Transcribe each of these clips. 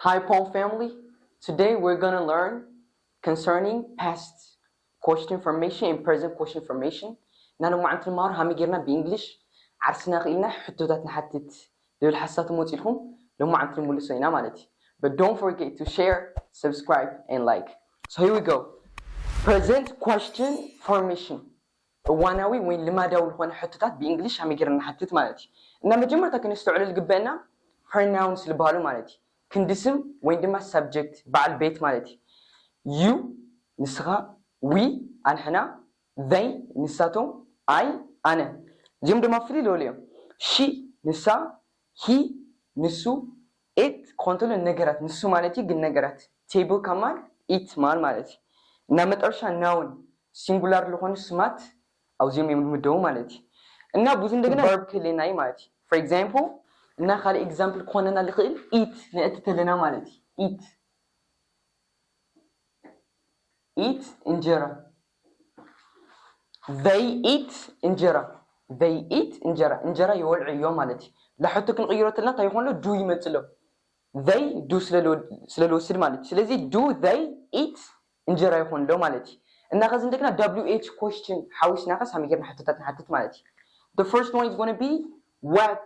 Hi, Paul family. Today we're gonna learn concerning past question formation and present question formation. እና ሎማዓንቲ ንመሃር ሃመይ ጌርና ብእንግሊሽ ዓርስና ክኢልና ሕቶታት ንሓትት ዝብል ሓሳብ ትመፅእ ኢልኩም ሎማዓንቲ ንምልሶ ኢና ማለት እዩ። But don't forget to share, subscribe and like. So here we go. Present question formation. እዋናዊ ወይ ልማዳዊ ዝኾነ ሕቶታት ብእንግሊሽ ሃመይ ጌርና ንሓትት ማለት እዩ። እና መጀመርታ ክንስተውዕሎ ዝግበአና pronouns ዝበሃሉ ማለት እዩ። ክንዲ ስም ወይ ድማ subject በዓል ቤት ማለት እዩ። You ንስኻ፣ we ኣንሕና፣ they ንሳቶም፣ I ኣነ። እዚኦም ድማ ፍልይ ዝበሉ እዮም። She ንሳ፣ he ንሱ፣ it ክኾን ከሎ ነገራት ንሱ ማለት እዩ። ግን ነገራት table ካብ ማል it ማል ማለት እዩ። እና መጠረሻ noun singular ዝኾኑ ስማት ኣብዚኦም እዮም ዝምደቡ ማለት እዩ። እና ብዙ እንደገና verb ክህልየና እዩ ማለት እዩ። For example እና ካልእ example ክኾነና ዝኽእል eat ነእቲ ተለና ማለት እዩ። Eat eat እንጀራ። They eat እንጀራ። They eat እንጀራ። እንጀራ ይበልዑ እዮም ማለት እዩ። ላሕቶ ክንቕይሮ ተለና እንታይ ይኾን ኣሎ? Do ይመጽእ ኣሎ። They do ስለ ዝወስድ ማለት እዩ። ስለዚ do they eat እንጀራ ይኾን ኣሎ ማለት እዩ። እና ከዚ እንደገና W H question ሓዊስና ከስ ሃመይ ጌርና ሕቶታት ንሓትት ማለት እዩ። The first one is gonna be what?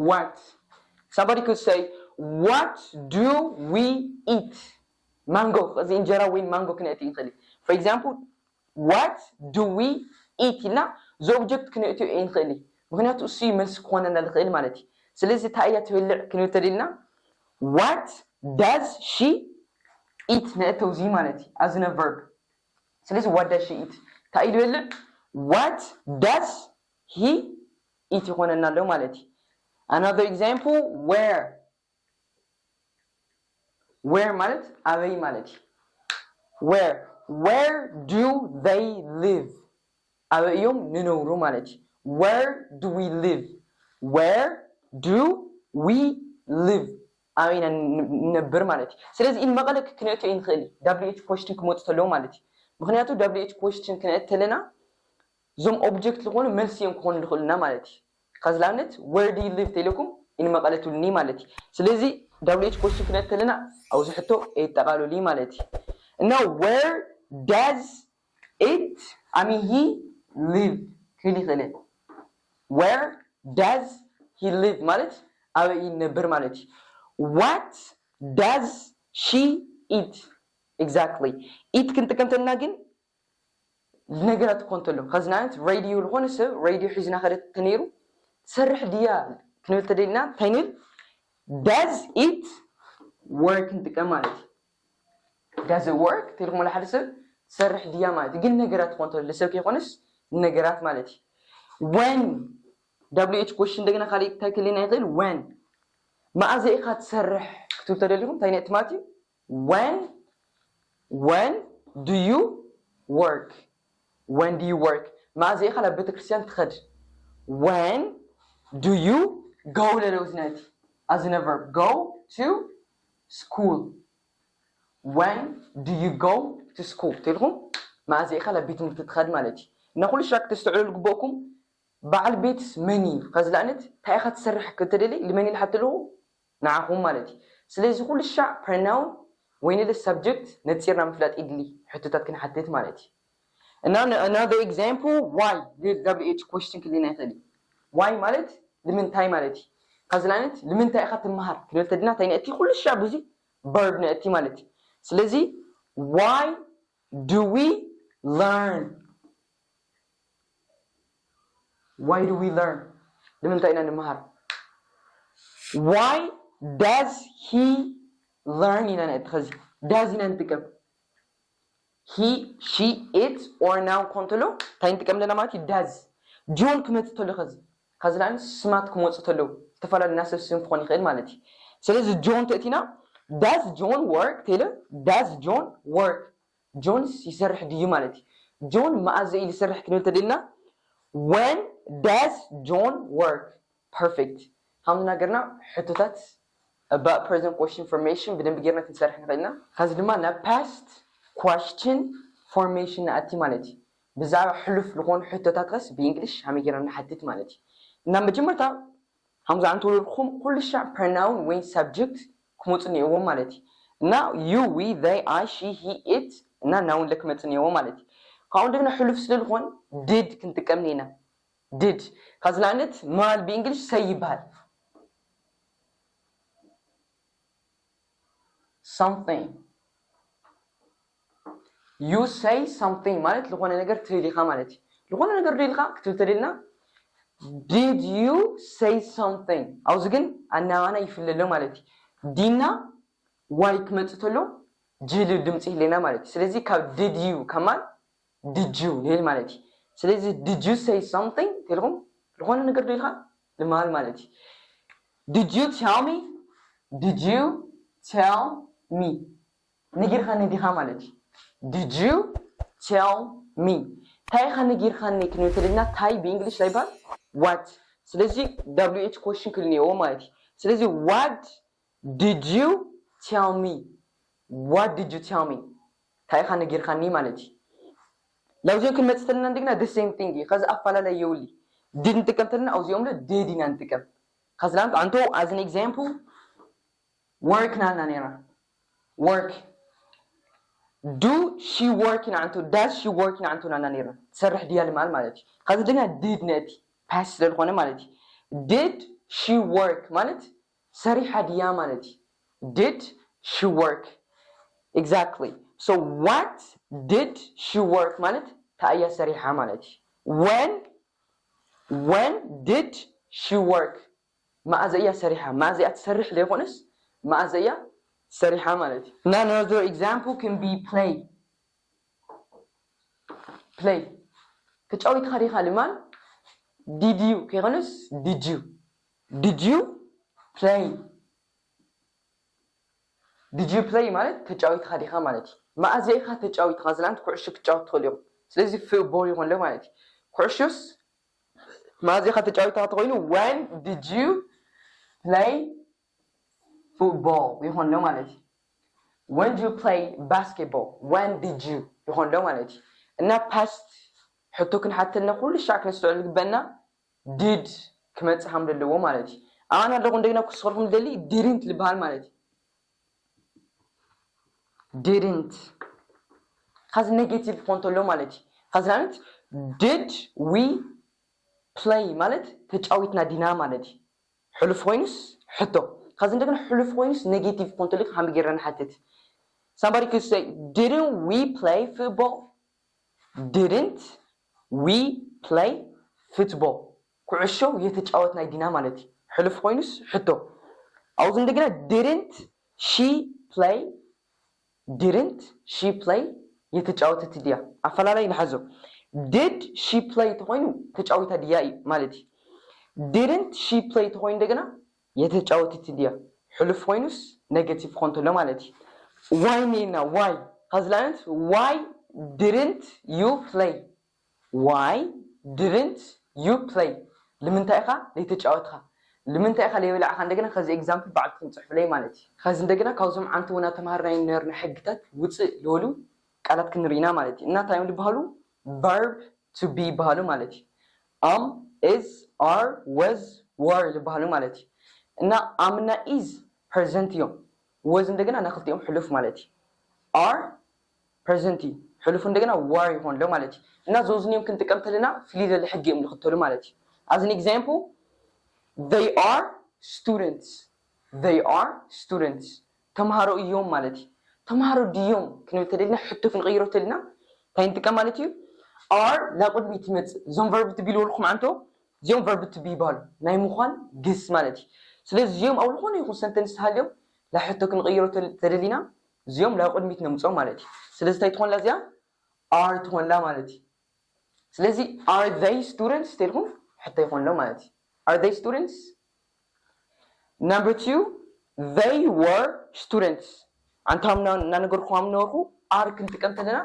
What? Somebody could say, what do we eat? ማንጎ፣ እዚ እንጀራ ወይ ማንጎ ክነእቲ ንኽእል። For example, what do we eat ኢልና እዚ object ክነእትዮ ኣይንኽእል። ምኽንያቱ እሱ እዩ መልሲ ክኾነና ዝኽእል ማለት እዩ። ስለዚ እንታይ እያ ትበልዕ ክንብል ተደልና what does she eat ነእተው እዚ ማለት እዩ። As in a verb። ስለዚ what does she eat እንታይ እዩ ዝበልዕ? What does he eat ይኾነና ኣሎ ማለት እዩ። Another example where where ማለት ኣበይ ማለት እዩ። Where where do they live ኣበይ እዮም ንነብሩ ማለት እዩ። Where do we live? Where do we live ኣበይ ኢና ንነብር ማለት እዩ። ስለዚ in መቐለ ክነእትዮ ይንኽእል እዩ። W H question ክመፁ ተለዎ ማለት እዩ። ምኽንያቱ W H question ክነእት ተለና እዞም object ዝኾኑ መልሲ እዮም ክኾኑ ዝኽእሉና ማለት እዩ። ከዚ ንኣብነት where do you live ተኢለኩም in መቐለ ትብሉኒ ማለት እዩ። ስለዚ W H question ክነእት ተለና ኣብዚ ሕቶ የጠቓልሉ ማለት እዩ። እና where does it I mean he live ክብል ይኽእል። Where does he live ማለት ኣበይ ይነብር ማለት እዩ። What does she eat? Exactly eat ክንጥቀም ተለና ግን ነገራት ክኾን ተሎ ከዚ ንኣብነት ሬድዮ ዝኾነ ሰብ ሬድዮ ሒዝና ከደ ተነይሩ ትሰርሕ ድያ ክንብል ተደልና እንታይ ንብል? Does it work ንጥቀም ማለት እዩ። Does it work ተልኩም ሓደ ሰብ ትሰርሕ ድያ ማለት እዩ። ግን ነገራት ክኾን ተሎ ሰብ ከይኮነስ ነገራት ማለት እዩ። When W H question እንደገና ካልእ እንታይ ክልየና ይኽእል? When መኣዘ ኢኻ ትሰርሕ ክትብል ተደሊኹም እንታይ ነእቲ ማለት እዩ? When when do you work? When do you work? መኣዘ ኢኻ ናብ ቤተክርስትያን ትኸድ? When do you go ለለውዝነቲ as in a verb go to school? When do you go to school? ተልኩም መኣዘ ኢኻ ናብ ቤት ትምህርቲ ትኸድ ማለት እዩ። እና ኩሉ ሻ ክተስተውዕሉ ዝግበእኩም በዓል ቤትስ መን እዩ? ከዚ ንኣብነት እንታይ ኢኻ ትሰርሕ ክትደሊ ልመን ኢልካ ትልኹ ንዓኹም ማለት እዩ። ስለዚ ኩሉ ሻዕ pronoun ወይ ንለ subject ነፂርና ምፍላጥ ይድሊ ሕቶታት ክንሓትት ማለት እዩ። እና another example why W H question ክልና ይኽእል እዩ። Why ማለት ንምንታይ ማለት እዩ። ከዚ ንኣብነት ንምንታይ ኢኻ ትመሃር ክንብል ተድና እንታይ ነእቲ ኩሉ ሻዕ ብዙ verb ነእቲ ማለት እዩ። ስለዚ why do we learn? Why do we learn? ንምንታይ ኢና ንምሃር? Why does he learn ኢና ነእቲ ኸዚ does ኢና ንጥቀም። He she it or noun ኮን ተሎ እንታይ ንጥቀም ኣለና ማለት እዩ? Does ጆን ክመጽእ ተሎ ኸዚ ከዚ ንኣብነት ስማት ክመጹ ተለዉ ዝተፈላለዩ ናሰብ ስም ክኾን ይኽእል ማለት እዩ። ስለዚ ጆን ተእቲና does John work ተለ does John work ጆንስ ይሰርሕ ድዩ ማለት እዩ። ጆን መኣዘ እዩ ዝሰርሕ ክንብል ተደልና when does John work? Perfect። ከም ዝናገርና ሕቶታት about present question formation ብደንቢ ጌርና ክንሰርሕ ንኽእል ኢና። ከዚ ድማ ናብ past question formation ንኣቲ ማለት እዩ። ብዛዕባ ሕሉፍ ዝኾኑ ሕቶታት ኸስ ብእንግሊሽ ሃመይ ጌርና ንሓትት ማለት እዩ። እና መጀመርታ ኣምዛ እንተወለድኩም ኩሉ ሻዕ pronoun ወይ subject ክመፁ እኒኦዎም ማለት እዩ። እና you, we, they, I, she, he, it እና noun ለ ክመፅእ እኒኦዎ ማለት እዩ። ካብኡ እንደገና ሕሉፍ ስለ ዝኾን did ክንጥቀም እኒና። Did ካብዚ ንኣብነት ምባል ብእንግሊሽ say ይበሃል። Something, you say something ማለት ዝኾነ ነገር ትብል ኢኻ ማለት እዩ። ዝኾነ ነገር ዶ ኢልካ ክትብል ተደልና did you say something? ኣብዚ ግን ኣናባና ይፍለሎ ማለት እዩ። ዲና ዋይ ክመፅእ ተሎ ጅል ድምፂ ይህለና ማለት እዩ። ስለዚ ካብ did you ከማን did you ንብል ማለት እዩ። ስለዚ did you say something ተልኩም ዝኾነ ነገር ዶ ኢልካ ልማል ማለት እዩ። Did you tell me? Did you tell me? ነጊርካ ነዲኻ ማለት እዩ። Did you tell me? እንታይ ኢኻ ነጊርካኒ ክንብል ተደልና ታይ ብእንግሊሽ ላይ ይባል what። ስለዚ wh question ክልኒዎ ማለት እዩ። ስለዚ what did you tell me? What did you tell me? እንታይ ኢኻ ነጊርካኒ ማለት እዩ። ላብዚኦም ክንመፅእ ተለና እንደግና the same thing እዩ። ከዚ ኣፈላለይ የውሊ did ንጥቀም ተለና ኣብዚኦም ለ did ኢና ንጥቀም። ከዚ ንኣብነት ኣንቶ as an example work ናና ነይራ work do she work ኢና ኣንቶ does she work ኢና ኣንቶ ናና ነይራ ትሰርሕ ድያ ልማል ማለት እዩ። ከዚ እንደግና did ነቲ past ስለዝኾነ ማለት እዩ። Did she work ማለት ሰሪሓ ድያ ማለት እዩ። Did she work? Exactly. So what did she work ማለት እንታይ እያ ሰሪሓ ማለት እዩ። When when did she work? መኣዘ እያ ሰሪሓ? መኣዘ እያ ትሰርሕ ዘይኮነስ መኣዘ እያ ሰሪሓ ማለት እዩ። እና another example can be play. Play ተጫዊትካ ዲኻ ልማል did you ከይኮነስ did you? Did you play? Did you play ማለት ተጫዊትካ ዲኻ ማለት እዩ። መኣዘ ኢኻ ተጫዊትካ ዝላንት ኩዕሾ ክትጫወት ትኽእል ኢኹም። ስለዚ football ይኾን ኣሎ ማለት እዩ። ኩዕሾስ መኣዘ ኢኻ ተጫዊትካ ተኾይኑ when did you play football ይኾን ኣሎ ማለት እዩ። When did you play basketball? When did you ይኾን ኣሎ ማለት እዩ። እና past ሕቶ ክንሓተልና ኩሉ ሻዕ ክነስተውዕል ዝግበና did ክመፅእ ከም ዘለዎ ማለት እዩ። ኣነ ኣለኹ እንደገና ክስኸልኩም ዝደሊ didn't ዝበሃል ማለት እዩ። Didn't ከዚ negative ክኾን ተሎ ማለት እዩ። ከዚ ንኣብነት did we play ማለት ተጫዊትና ዲና ማለት እዩ። ሕሉፍ ኮይኑስ ሕቶ ከዚ እንደገና ሕሉፍ ኮይኑስ negative ክኾን ተሎ ከመይ ጌርና ንሓትት። Somebody could say didn't we play football? Didn't we play football? ኩዕሾ የተጫወትና ዲና ማለት እዩ። ሕሉፍ ኮይኑስ ሕቶ ኣብዚ እንደገና didn't she play? Didn't she play? የተጫወተት ድያ? ኣፈላላይ ንሓዞ። Did she play ተኾይኑ ተጫዊታ ድያ እዩ ማለት እዩ። Didn't she play ተኾይኑ እንደገና የተጫወተት ድያ? ሕሉፍ ኮይኑስ negative ክኾን ተሎ ማለት እዩ። Why ኔና why ከዚ ንኣብነት why didn't you play? Why didn't you play? ልምንታይ ኢኻ ዘይተጫወትካ? ልምንታይ ኢኻ ዘይበላዕካ? እንደገና ከዚ example ባዕልኩም ፅሕፍለይ ማለት እዩ። ከዚ እንደገና ካብዞም ዓንተውና ተምሃርናዮም ነርና ሕግታት ውፅእ ዝበሉ ቃላት ክንርኢና ማለት እዩ። እና እንታይ እዮም ዝበሃሉ? Verb to be ይበሃሉ ማለት እዩ። Am, is, are, was, were ዝበሃሉ ማለት እዩ። እና am እና is present እዮም። Was እንደገና ናይ ክልቲኦም ሕሉፍ ማለት እዩ። Are present እዩ። ሕሉፉ እንደገና were ይኾን ኣሎ ማለት እዩ። እና ዞዝኒኦም ክንጥቀም ተለና ፍልይ ዝበለ ሕጊ እዮም ዝኽተሉ ማለት እዩ። As an example they are students. They are students ተምሃሮ እዮም ማለት እዩ። ተምሃሮ ድዮም ክንብል ተደልና ሕቶ ክንቕይሮ ተልና እንታይ ንጥቀም ማለት እዩ? Are ናብ ቅድሚት ይመፅእ። እዞም verb to be ዝበልኩም ዓንቶ እዚኦም verb to be ይበሃሉ ናይ ምዃን ግስ ማለት እዩ። ስለዚ እዚኦም ኣብ ዝኾነ ይኹን sentence ተሃልዮም ናብ ሕቶ ክንቕይሮ ተደሊና እዚኦም ናብ ቅድሚት ነምፅኦም ማለት እዩ። ስለዚ እንታይ ትኾንላ እዚኣ? Are ትኾንላ ማለት እዩ። ስለዚ are they students ተልኩም ሕቶ ይኾንሎ ማለት እዩ። Are they students? Number two, they were students. ኣንታ እናነገርኩም ነበርኩ are ክንጥቀም ተለና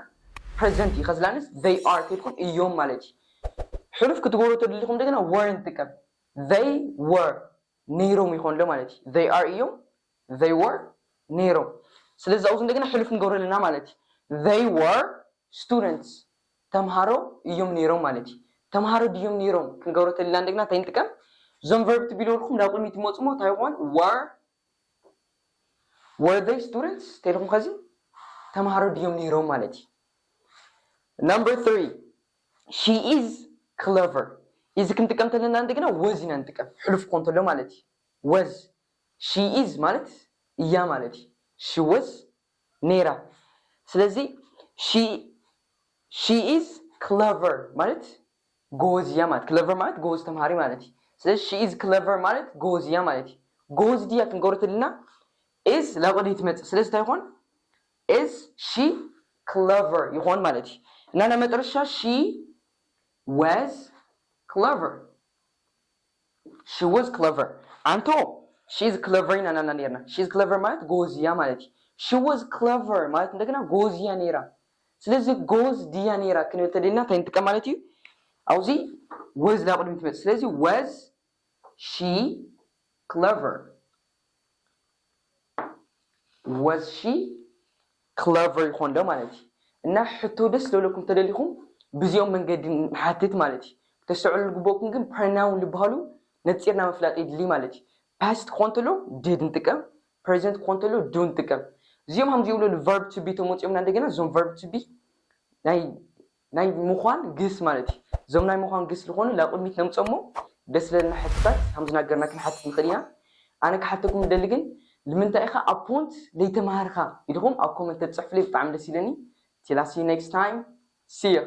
present እዩ። ከዚ ንኣብነት they are ተልኩም እዮም ማለት እዩ። ሕሉፍ ክትገብሩ ተደሊኹም እንደገና were ንጥቀም። They were ነይሮም ይኾንሎ ማለት እዩ። They are እዮም they were ነይሮም። ስለዚ ኣብዚ እንደገና ሕሉፍ ንገብሮ ኣለና ማለት እዩ። They were students ተምሃሮ እዮም ነይሮም ማለት እዩ። ተምሃሮ ድዮም ነይሮም ክንገብሮ ተለና እንደገና እንታይ ንጥቀም? እዞም verb to be ዝበልኩም ናብ ቅድሚት ይመፁ እሞ እንታይ ይኾን? Were were they students? ተልኩም ከዚ ተምሃሮ ድዮም ነይሮም ማለት እዩ። Number three, she is clever. Is ክንጥቀም ተለና እንደገና was ኢና ንጥቀም፣ ሕሉፍ ኮን ተሎ ማለት እዩ። Was she is ማለት እያ ማለት እዩ። She was ነይራ። ስለዚ she she is clever ማለት ጎበዝ እያ ማለት፣ clever ማለት ጎበዝ ተምሃሪ ማለት እዩ። ስለዚ she is clever ማለት ጎበዝ እያ ማለት እዩ። ጎበዝ ድያ ክንገብሮ ተለና is ላብ ቅድሚት ትመፅእ። ስለዚ እንታይ ይኾን? Is she clever ይኾን ማለት እዩ። እና ናይ መጨረሻ she was clever she was clever። ኣንቶ she is clever ኢና ናና ነርና። She is clever ማለት ጎበዝ እያ ማለት እዩ። She was clever ማለት እንደገና ጎበዝ እያ ነይራ። ስለዚ ጎበዝ ድያ ነይራ ክንብል ተደልና እንታይ ንጥቀም ማለት እዩ? ኣብዚ was ላብ ቅድሚት ትመፅእ። ስለዚ was she clever? Was she clever ይኾን ዶ ማለት እዩ። እና ሕቶ ደስ ዝበለኩም ተደሊኹም ብዚኦም መንገዲ ንሓትት ማለት እዩ። ክተስተውዕሉ ዝግበእኩም ግን pronoun ዝበሃሉ ነፂርና ምፍላጥ የድሊ ማለት እዩ። Past ክኾን ተሎ did ንጥቀም፣ present ክኾን ተሎ do ንጥቀም። እዚኦም ከም ዝብሉ verb to be ተመፂኦምና እንደገና እዞም verb to be ናይ ናይ ምዃን ግስ ማለት እዩ። እዞም ናይ ምዃን ግስ ዝኾኑ ላብ ቅድሚት ነምፀሞ ደስ ለና ሕትታት ከም ዝናገርና ክንሓትት ንኽእል ኢና። ኣነ ክሓተኩም ደሊ ግን ንምንታይ ኢኻ ኣብ ፖንት ለይተማሃርካ ኢልኹም ኣብ ኮመንት ተፅሕፍለይ ብጣዕሚ ደስ ይለኒ። Till I see you next time. See you.